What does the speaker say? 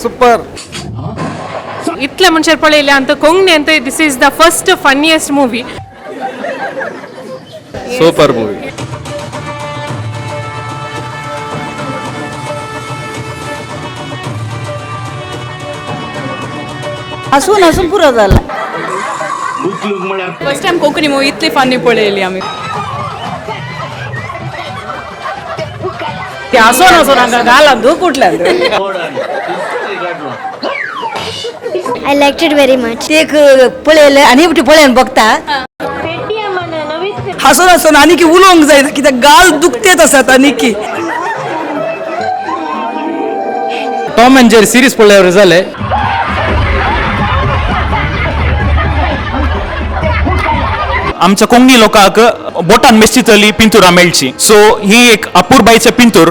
Super. इतले मनशार पळयले अंत कोंगणे अंत this is the first funniest movie. Super movie. हसून हसून पुरो जाला. फर्स्ट टाइम कोंकणी मूवी इतली फनी पळयली आमी. ते हसून हसून हांगा गालान दूख उठल्यान. I like it very much. ते एक पळयलें आनी एकटी पळयन बघता. हसून हसून आनी की उलोवंक जायना कित्याक गाल दुखतेत आसात आनी की. टॉम अँड जेरी सिरीज पळयल्यावर जालें. आमच्या कोंकणी लोकांक बोटान मेस्चितली पिंतुरां मेळची, सो ही एक अपुरबायचें पिंतूर.